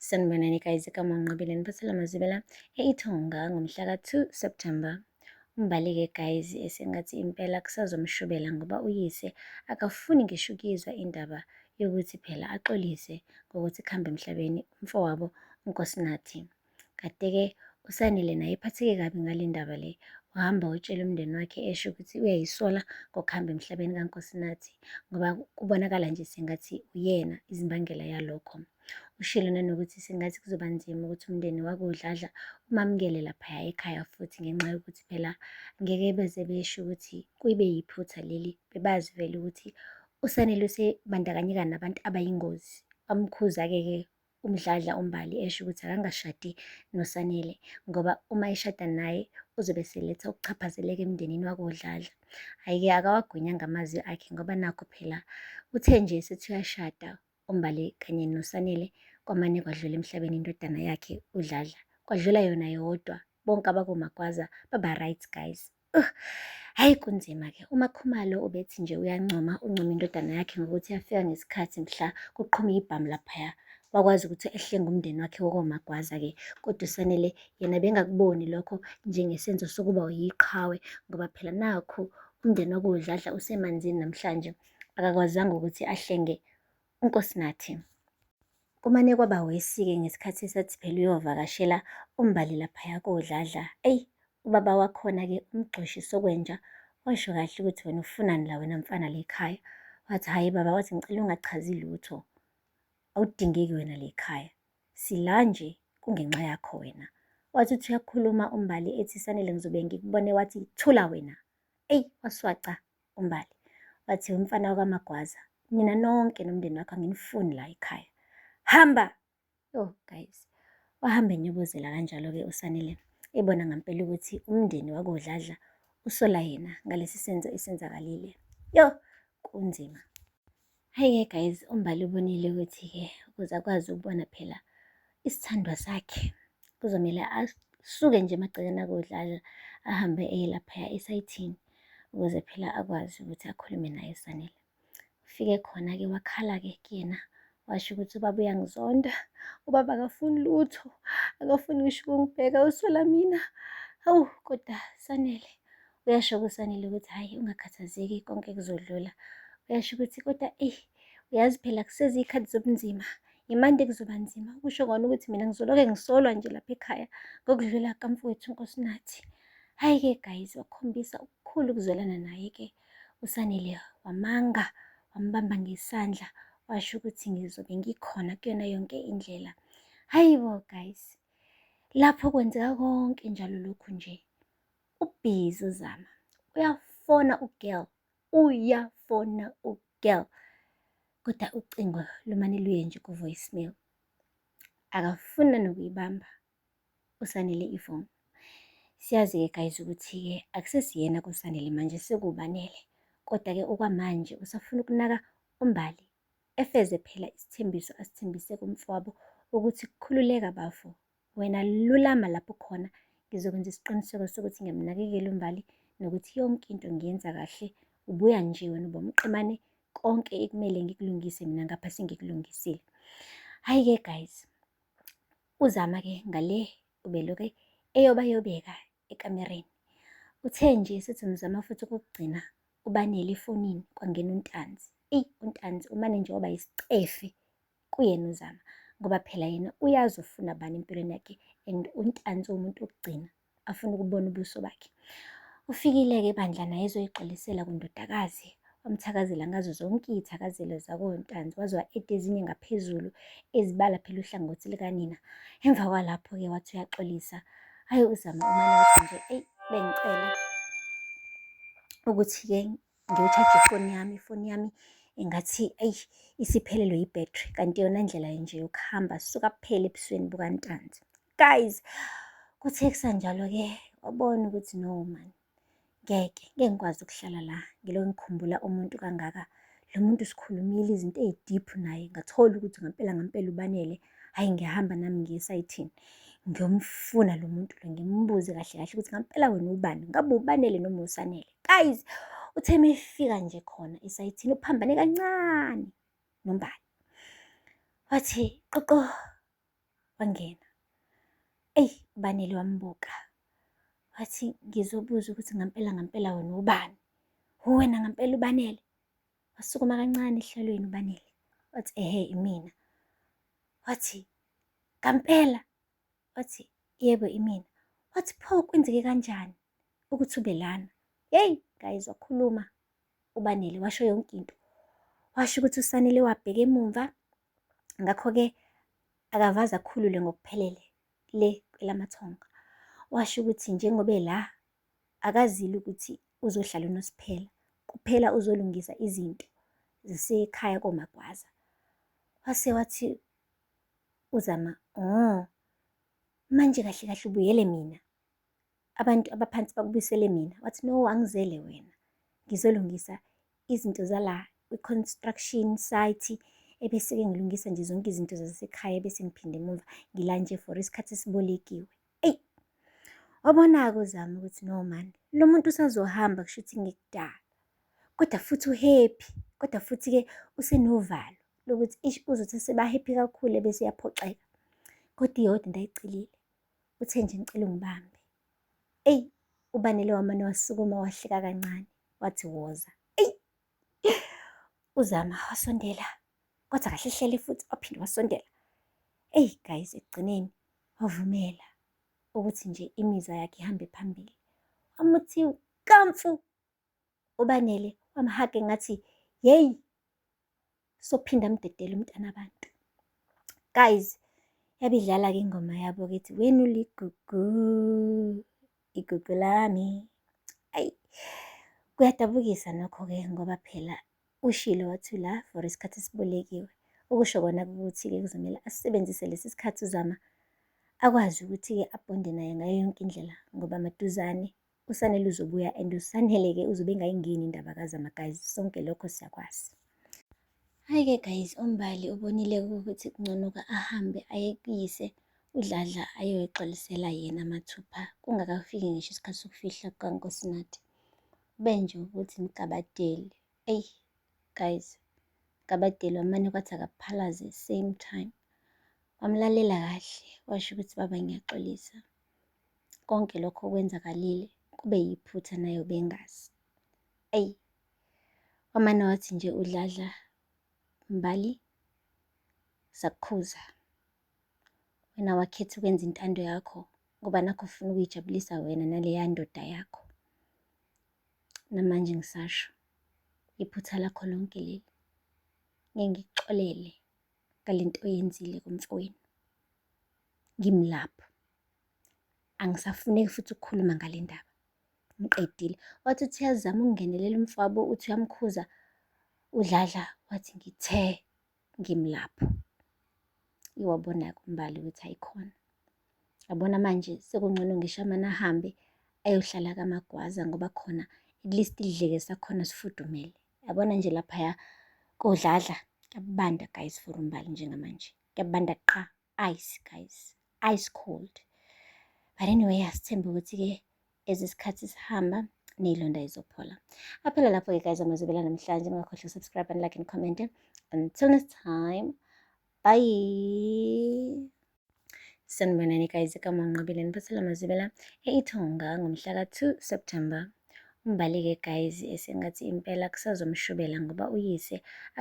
Sanibonani guys, igama uNqobile niphathela amazibela e-Ithonga ngomhla ka-2 September. Umbali-ke guys esengathi impela kusazomshubela ngoba uyise akafuni ngisho ukuyizwa indaba yokuthi phela axolise ngokuthi kuhambe emhlabeni umfowabo uNkosinathi. Kade-ke uSanele naye ephatheke kabi ngale ndaba le, wahamba wayotshela umndeni wakhe esho ukuthi uyayisola ngokuhamba emhlabeni kaNkosinathi ngoba kubonakala nje sengathi uyena izimbangela yalokho. Ushilo nanokuthi sengathi kuzoba nzima ukuthi umndeni wakoDladla umamukele laphaya ekhaya futhi ngenxa yokuthi phela ngeke beze besho ukuthi kube yiphutha leli, bebazi vele ukuthi uSanele usebandakanyeka nabantu abayingozi. Bamkhuza-ke ke uMdladla uMbali esho ukuthi akangashadi noSanele ngoba uma eshada naye uzobe eseletha ukuchaphazeleka emndenini wakoDladla. Hhayi-ke akawagwinyanga amazwi akhe ngoba nakhu phela uthe nje esethi uyashada uMbali kanye noSanele kwamane kwadlula emhlabeni indodana yakhe uDladla. Kwadlula yona yodwa, bonke abakoMagwaza baba right guys. Hhayi kunzima-ke. UMaKhumalo ubethi nje uyancoma, uncoma indodana yakhe ngokuthi yafika ngesikhathi mhla kuqhuma ibhamu laphaya. Wakwazi ukuthi ehlenge umndeni wakhe wakoMagwaza-ke. Kodwa uSanele yena bengakuboni lokho njengesenzo sokuba yiqhawe ngoba phela nakhu umndeni wakoDladla usemanzini namhlanje. Akakwazanga ukuthi ahlenge uNkosinathi. Kumane kwaba worse-ke ngesikhathi esathi phela uyovakashela uMbali laphaya koDladla. Eyi, ubaba wakhona-ke umgxoshi sokwenja washo kahle ukuthi wena ufunani la wena mfana la ekhaya. Wathi hhayi baba, wathi ngicela ungachazi lutho, awudingeki wena la ekhaya. Sila nje kungenxa yakho wena. Wathi uthi uyakhuluma uMbali ethi Sanele ngizobe ngikubone wathi thula wena. Eyi, waswaca uMbali. Wathi umfana wakwaMagwaza, nina nonke nomndeni wakho anginifuni la ekhaya. Hamba! Oh guys, wahamba enyobozela kanjalo-ke uSanele, ebona ngampela ukuthi umndeni wakoDladla usola yena ngalesi senzo esenzakalile. Yo, kunzima. Hhayi-ke guys, uMbali ubonile ukuthi-ke ukuze akwazi ukubona phela isithandwa sakhe kuzomele asuke nje emagcekeni akoDladla ahambe eye laphaya esayithini ukuze phela akwazi ukuthi akhulume naye uSanele. Ufike khona-ke wakhala-ke kuyena washo ukuthi ubaba uyangizonda, ubaba akafuni lutho, akafuni ngisho ukungibheka usola mina. Hawu kodwa Sanele, uyasho kuSanele ukuthi hhayi ungakhathazeki konke kuzodlula. Uyasho ukuthi kodwa eyi uyazi phela kuseziyikhathi zobunzima, ngimande kuzoba nzima. Kusho kona ukuthi mina ngizoloke ngisolwa nje lapha ekhaya ngokudlula kamfowethu uNkosinathi. Hhayi-ke guys, wakhombisa okukhulu ukuzwelana naye-ke uSanele wamanga wambamba ngesandla washo ukuthi ngizobe ngikhona kuyona yonke indlela. Hhayi bo guys, lapho kwenzeka konke njalo lokhu nje ubhizi uZama uyafona ugirl, uyafona ugirl kodwa ucingo lumane luye nje ku-voicemail. Akafuni nanokuyibamba uSanele ifoni. Siyazi-ke guys ukuthi-ke akusesiyena kuSanele manje sekubanele. Kodwa-ke okwamanje usafuna ukunaka uMbali efeze phela isithembiso asithembise kumfowabo ukuthi khululeka bafo, wena lulama lapho khona ngizokwenza isiqiniseko sokuthi ngiyamnakekela uMbali nokuthi yonke into ngiyenza kahle. Ubuya nje wena ubomqemane konke ekumele ngikulungise mina ngapha sengikulungisile. Hhayi-ke guys, uZama-ke ngale ubeloke eyobayobeka ekamereni. Uthe nje esethi umzama futhi okokugcina uBanele efonini kwangena uNtanzi. Eyi uNtanzi umane nje waba yisicefe kuyena uZama ngoba phela yena uyazi ufuna bani empilweni yakhe and uNtanzi uwumuntu wokugcina afuna ukubona ubuso bakhe. Ufikile-ke bandla naye ezoyixolisela kundodakazi, wamthakazela ngazo zonke iy'thakazelo zakoNtanzi, waze wa-eda ezinye ngaphezulu ezibala phela uhlangothi lukanina. Emva kwalapho-ke wathi uyaxolisa, hhayi uZama umane wathi nje eyi bengicela ukuthi-ke ngiyotshaja ifoni yami, ifoni yami engathi eyi isiphelelwe yi-battery kanti iyona ndlela nje yokuhamba suka kuphela ebusweni bukaNtanzi. Guys, kuthe kusanjalo-ke wabona ukuthi no man, ngeke, ngeke ngikwazi ukuhlala la ngilokhu ngikhumbula umuntu kangaka. Lo muntu sikhulumile izinto ey'deep naye ngathola ukuthi ngampela ngampela uBanele. Hhayi ngiyahamba nami ngiye esayithini ngiyomfuna lo muntu lo ngimbuze kahle kahle ukuthi ngampela wena ubani, ngabe uBanele noma uSanele. Guys, uthe uma efika nje khona esayithini uphambane kancane noMbali. Wathi qoqo. Wangena. Eyi, uBanele wambuka. Wathi, ngizobuza ukuthi ngampela ngampela wena ubani? Uwena ngampela uBanele? Wasukuma kancane esihlalweni uBanele. Wathi, ehhe imina. Wathi, ngampela? Wathi, yebo imina. Wathi, pho kwenzeke kanjani ukuthi ube lana? Yeyi, guys, wakhuluma uBanele, washo yonke into. Washo ukuthi uSanele wabheka emumva, ngakho-ke akavaze akhulule ngokuphelele le kwelamathonga. Washo ukuthi njengoba ela akazile ukuthi uzohlala uNosiphela, kuphela uzolungisa izinto zasekhaya koMagwaza. Wase wathi uZama, oh, manje kahle kahle ubuyele mina. Abantu abaphansi bakubuyisele mina. Wathi no, angizele wena. Ngizolungisa izinto zala kwi-construction site ebese-ke ngilungisa nje zonke izinto zasekhaya ebese ngiphinde emuva ngila nje for isikhathi esibolekiwe. Eyi, wabona-ke uZama ukuthi no man, lo muntu usazohamba kusho ukuthi ngekudala. Kodwa futhi u-happy, kodwa futhi-ke usenovalo lokuthi ish uzothi seba-happy kakhulu ebese uyaphoxeka. Kodwa iyodwa into ayicelile, uthe nje ngicela ungibambe. Eyi, uBanele wamane wasukuma wahleka kancane, wathi woza. Eyi, uZama wasondela, kodwa kahle hlele futhi waphinde wasondela. Eyi guys, ekugcineni wavumela ukuthi nje imizwa yakhe ihambe phambili. Wamuthi kamfu uBanele, wamhaga engathi yeyi sophinda amdedele umntana abantu. Guys, yabidlala-ke ingoma yabo kithi wena uligugu, igugu lami. Ayi, kuyadabukisa nokho-ke ngoba phela ushilo wathi la for isikhathi esibolekiwe. Okusho kona ukuthi-ke kuzomele asisebenzise lesi sikhathi uZama akwazi ukuthi-ke abhonde naye ngayo yonke indlela ngoba maduzane uSanele uzobuya and uSanele-ke uzobe engayingeni indaba kaZama guys, sonke lokho siyakwazi. Hhayi-ke guys, uMbali ubonile ukuthi kungcono ahambe aye kuyise uDladla ayoyixolisela yena mathupha kungakafiki ngisho isikhathi sokufihla kukaNkosinathi. Kube nje ukuthi Mgabadeli, eyi guys, Mgabadeli wamane kwathi akaphalaze same time. Wamlalela kahle, washo ukuthi baba ngiyaxolisa. Konke lokho okwenzakalile kube yiphutha naye ubengazi. Eyi, wamane wathi nje uDladla, Mbali, sakukhuza. Wena wakhetha ukwenza intando yakho ngoba nakho ufuna ukuyijabulisa wena naleya ndoda yakho. Namanje ngisasho, iphutha lakho lonke leli. Ngeke ngikuxolele ngale nto oyenzile kumfowenu. Ngimlapho. Angisafuneki futhi ukukhuluma ngale ndaba. Ngiqedile. Wathi uthi uyazama ukungenelela umfowabo uthi uyamkhuza uDladla wathi ngithe ngimlapho. Iwabona-ke uMbali ukuthi ayikhona. Yabona manje sekungcono ngisho amane ahambe ayohlala kaMagwaza ngoba khona at least idleke sakhona sifudumele. Yabona nje laphaya koDladla kuyabanda guys for uMbali njengamanje. Kuyabanda qha, ice guys, ice cold. But anyway, asithembe ukuthi-ke as isikhathi sihamba ney'londa izophola. Aphela lapho-ke guys amazwibela namhlanje. Ningakhohlwa subscribe and like and comment. Until next time, bye. Sanibonani guys, igama uNqobile niphathela amazwibela e-Ithonga ngomhla ka-2 September. Umbali-ke guys esengathi impela kusazomshubela ngoba uyise akafuni